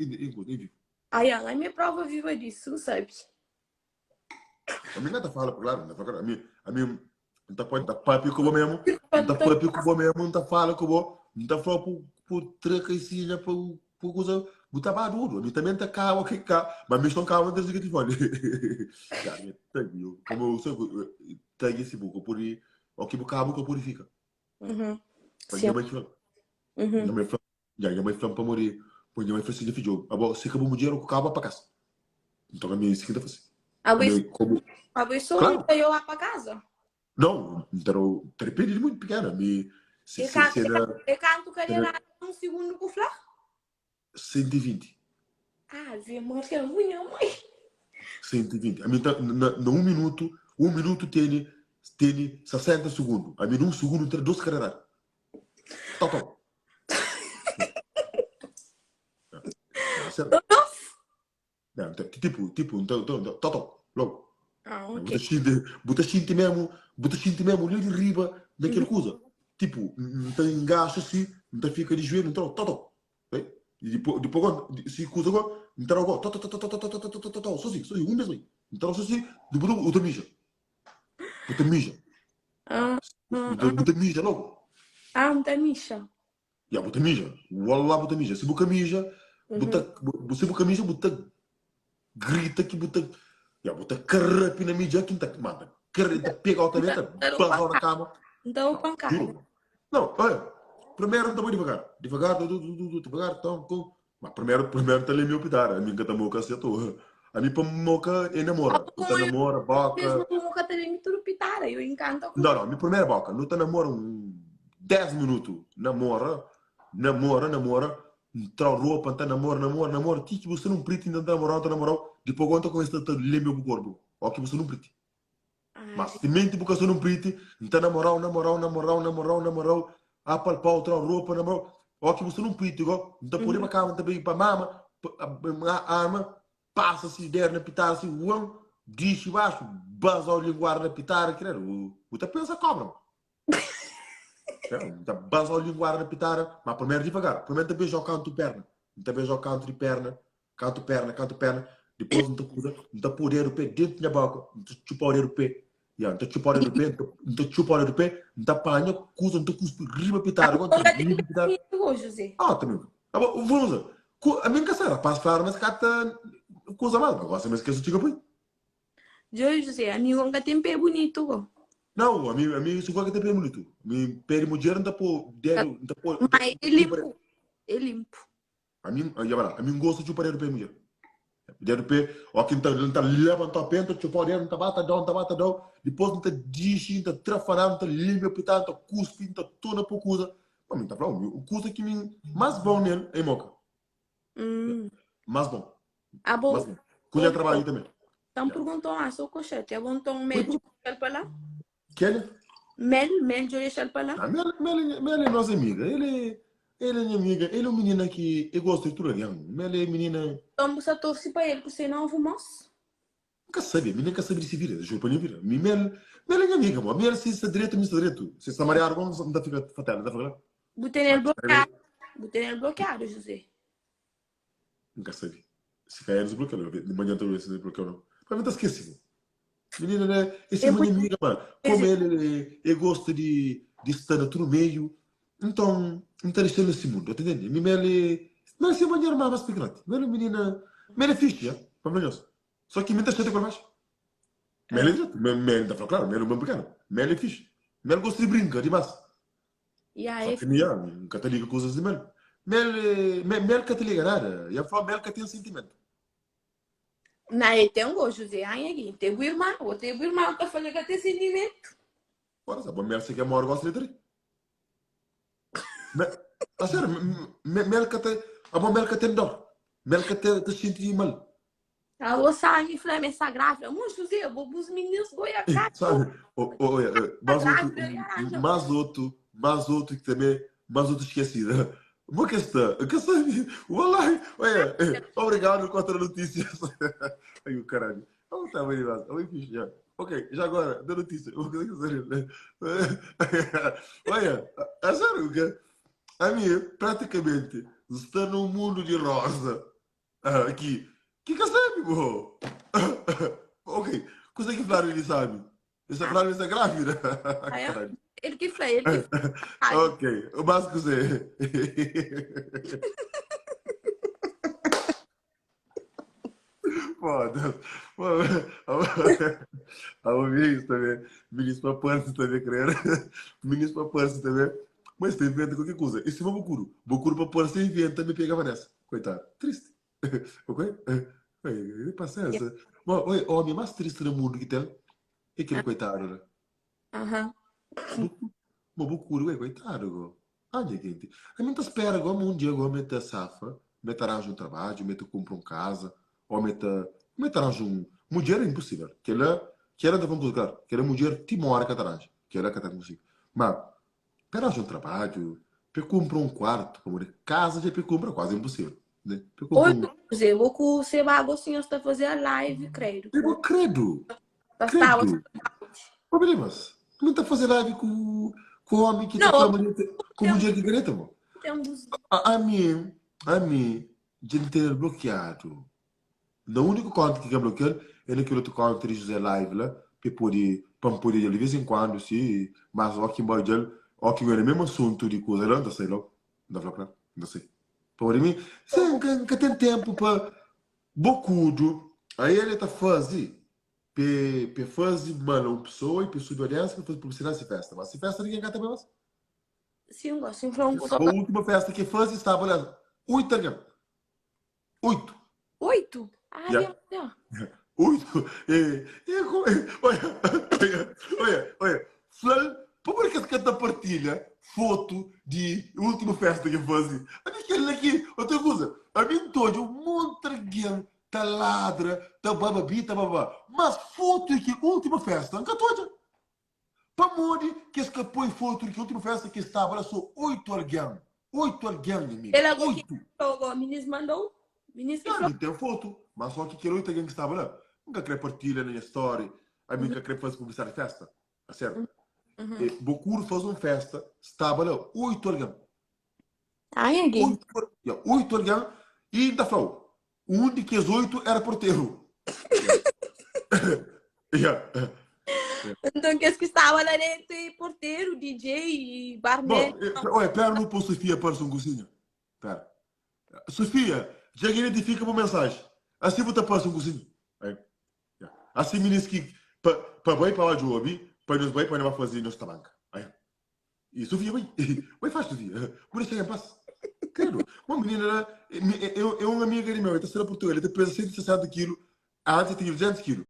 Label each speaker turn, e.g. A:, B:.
A: é vivu.
B: Aian, ami é prova viva disso, N sabe.
A: Ami ka ta fala, claro, N ta fala, ami, ami, N ta poi, N ta papia ku bo mesmo, N ta papia ku bo mesmo, N ta fala ku bo, N ta fala pu, pu tra kaisinha pa, pa kuza, bu ta ba duru. Ami também N ta kaba ki ka, ma mi son kaba N ta desliga telefone. Ya, mi ta gi, como eu sei, ta gi si bu ka pudi, o ki bu kaba bu ka pudi fika.
B: Uhum.
A: Pa
B: Sim.
A: nha mãe fla,
B: Uhum.
A: nha mãe fla, Ya, nha mai fla-m pamodi poi nha mai fla si, Nha fidju, abo si ka bu mudjer ku kaba pa kasa. Nton ami si ki N ta fase.
B: Abo
A: Ami komu
B: abo é so
A: Klaru.
B: ta yo pa kaza?
A: Nau, N ta dau, ta dipende di muito pikena. Ami si
B: E
A: si
B: kantu
A: si na
B: e kantu ka
A: si na
B: dera un sigundu ku fla?
A: 120.
B: Ave Maria, nha mai.
A: 120. Ami ta na na un minutu, un minutu tene tene 60 sigundu. Ami na un sigundu N ta da dos kaderada. Tau tau. Tipo, tipo, então, então, então, tó, tó, logo.
B: Ah, ok.
A: Bu ta xinti, bu ta xinti mesmo, bu ta xinti mesmo li di riba naquele coisa. Tipo, N ta engaxa assim, N ta fica de joelho, então, tó, tó. E depois, depois, se coisa agora, N ta logo, tó, tó, tó, tó, tó, tó, tó, tó, tó, tó, tó, só assim, só assim, um mês aí. N ta só assim, depois eu ta mija. Bu ta mija.
B: Ah,
A: Bu ta, bu ta mija logo.
B: Ah, N ta mixa.
A: Ya, bu ta mija. Wallah bu ta mija. Si bu ka mija, bu ta, bu, si bu ka mija, bu ta grita ki bu ta, ya, bu ta karapi na mija ki N ta manda. Kar, ta pega-u tanbe, ta baza-u na kama.
B: N ta dau pankada.
A: Juro. Não, olha, primeiro N ta bai devagar. Devagar, du, du, du, du, devagar, tom, com. Mas primeiro, primeiro N ta lê meu pitar. Ami N ka ta moka assim à toa. Ami pa moka é namora. N ta namora, boka.
B: Mesmo ku moka ta lê mi tudo pitara. Eu encanta
A: com. Não, não, mi primeiro boka. Nu ta namora um 10 minuto. Namora, namora, namora. N tra roupa, N ta namora, namora, namora. Ti ki bu sta num priti, N ta namora, N ta namora. Depois quando ta começa ta lê meu corpo. Ó ki bu sta num priti. Mas timenti bu ka sta nun priti, N ta namorau, namorau, namorau, namorau, namorau, a palpau, trau ropa, namorau. Ó ki bu sta nun priti go, N ta pode pa kama, N ta bai pa mama, pa arma, pasa si dedu na pitara si, uan, dixi baxu, bazau linguada na pitara, kredu, bu ta pensa kobra ma. N ta bazau linguada na pitara, ma primeru divagar, primeru N ta beijau kantu perna, N ta beijau kantu di perna, Kantu perna, kantu perna, dipôs N ta kuza, N ta pô dedu pé dentu nha boka, N ta txupa dedu pé, ya, N ta txupa dedu pé, N ta txupa dedu pé, N ta panha kuza, N ta kuspi riba pitadu, N ta riba pitadu. Ah, ta mesmo. Abo, vamos, ku, ami N ka sabe, rapaz fladu ma es ka ta kuza mas, ma gosi ma es ka su txiga pui.
B: Djobe, José, ami N ka ten pé bunitu go.
A: Nau, ami, ami su ka ten pé bunitu. Ami pé di mudjer N ta pô dedu, N ta pô.
B: Ma é limpu, é limpu.
A: Ami, ya ba la, ami N gosta txupa dedu pé mudjer. Dedu pé, ó ki N ta, N ta labanta pé, N ta txupa dedu, N ta ba ta dau, N ta ba ta dau, dipôs N ta dixi, N ta tra faradu, N ta linpa pitadu, N ta kuspi, N ta torna pô kuza. Ma mi N ta fla, mi, kuza ki mi más bon nel é moka. Más bon.
B: Abo,
A: Más bon. Ku nha trabadju tanbê.
B: Ta N pergunta-u más, ô Koxete, abo nton mel djo dexa-l pa la?
A: Kenha?
B: Mel, Mel djo dexa-l pa la?
A: Ah, Mel, Mel, Mel é nos amiga. El é, el é nha amiga. El é un minina ki e gosta di tudu algen. Mel é minina.
B: Nton bu sa torse pa el ku se novu mos?
A: N ka sabe, mi nen ka sabe di se vida, juru pa nha vida. Mi Mel, Mel é nha amiga, mo. Mel si sta dretu, mi sta dretu. Si sta mariadu, bon, N ta fika fatela, N ta fika la.
B: Bu tene-l blokiadu, bu tene-l blokiadu, José.
A: N ka sabe. Si ka N desblokial, di manhan ta obi si desblokial o nau. Pa mi ta skese bo. Minina né, e sima nha amiga, ma como el e gosta di di sta na tudu meiu, nton N ta dexa-l na si mundu, ta ntende? Mi mel e, mel sima nha irma mas pikinoti. Mel e minina, mel e fixi, ya, pa fla nhos. So ki mi ta xatia ku el mas. Mel e dretu, mel, N ta fla klaru, mel e un bon pikenu. Mel e fixi. Mel gosta di brinka dimas.
B: Ya,
A: Só
B: é
A: ki mi, ya, N ka ta liga kuzas di mel. Mel, mel ka ta liga nada. Ya fla mel ka ten sentimentu.
B: Na e ten go, José, anha ki te bu irma, o te bu irma ta fala ka ten sentimentu.
A: Ora sa, bo mel se ke mora gosta di tri. Me, a sério, mel ka ta, abo mel ka ten dor. Mel ka ta, ta sinti mal.
B: Abo sa mi fla me sa grávida. Mo José, bo bus meninos go ya ka.
A: Sabe, o, o, o, mais outro, mais outro, mais outro que também, mais outro esquecido. Mo que está, que sabe, wallahi, olha, obrigado contra notícias. Ai, o caralho. Oh, tá bem, mas, oi, fixe, já. Ok, já agora, da notícia. Olha, a sério, que a minha, praticamente, está num mundo de rosa. Ah, ki ki ka sabe bo. Ok, kusa ki fladu li sabe. Esta
B: Ah,
A: fladu esta grávida.
B: ah, é?
A: Caralho.
B: El ki fla, el ki fla.
A: Ok, mas kuse. Foda. Abo vi isso também. Ministro pa parse também, crer. Ministro pa parse também. Mas tem inventa qualquer coisa. E se for Bocuro? Bocuro pa parse inventa, me pega Vanessa. Coitado. Triste. Ok? Oi, paciência. Bom, oi, homem mais triste no mundo que tem é aquele coitado lá.
B: Aham.
A: Bo Bocuro, ué, coitado, go. Ah, nha gente. A mim tá espera go, um dia go, me ta safa, me ta arranja um trabalho, me ta compra um casa, ou me ta, me ta arranja um mulher é impossível. Kela, kela ta falando claro, kela mulher ti mora ka ta arranja, kela ka ta consigo. Mas pe arranja um trabalho, pe compra um quarto, pamodi casa já pe compra quase impossível, né? Pe compra
B: Oi,
A: um,
B: José, vou com você vai assim, está fazer a live, credo.
A: eu credo,
B: Tá estava
A: credo. Problemas. Não tá fazer live com com homem que tá
B: Não,
A: falando com
B: tem,
A: mulher que grita, mano.
B: tem um
A: A, a mim, a mim, de ter bloqueado. Na única conta que eu bloqueei é naquele outro conta de José Live lá, que pode, para poder de vez em quando, sim, mas ó que vai dele, ó que é o mesmo assunto de coisa lá, não sei lá, não sei lá, não sei. Por mim, sem que, que tem tempo para bocudo, aí ele tá fazer, pe, pe fazer mal a uma pessoa e pe subir audiência para fazer publicidade se festa, mas se festa ninguém canta mais.
B: Sim, gosto. Sim, foi um
A: A última festa que fez estava lá, oito alguém, oito.
B: Oito? Ah,
A: Yeah.
B: yeah.
A: Oito. E, e, olha, olha, olha, olha. Flal, por que que ta partilha foto de última festa que fazia? A mim aquele aqui, outra coisa. A mim todo, um monte de alguém tá ladra, tá bababi, tá babá. Mas foto de que última festa, nunca toda. Pamodi que es ka põe foto de que última festa que estava lá só oito alguém. Oito alguém, amigo.
B: Ele agora que
A: Oito.
B: falou, ministro mandou. Ministro que
A: Não,
B: falou.
A: não tem foto, mas só que aquele oito alguém que estava lá. Nunca queria partilha na minha story, a mim nunca queria fazer publicidade de festa. Tá certo?
B: Uhum.
A: E Bocuro faz uma festa, estava lá oito alguém.
B: Ai, alguém.
A: Oito, yeah, oito alguém e ainda falou. Um de que os oito era porteiro. Yeah. Yeah.
B: Então, que que estava lá dentro, e porteiro, DJ e barman.
A: Bom, olha, pera no pôr Sofia para um cozinha. Pera. Sofia, já que identifica uma mensagem. Assim vou te passar um cozinho. Aí. Yeah. Assim me disse que para bem para lá de ouvir, para nos bem para não fazer nossa banca. Aí. E Sofia, bem, bem faz Sofia. Por isso é paz. Credo. Uma menina, é, é, é uma amiga de meu, está sendo Portugal, ele pesa 160 quilos, antes tinha 200 quilos.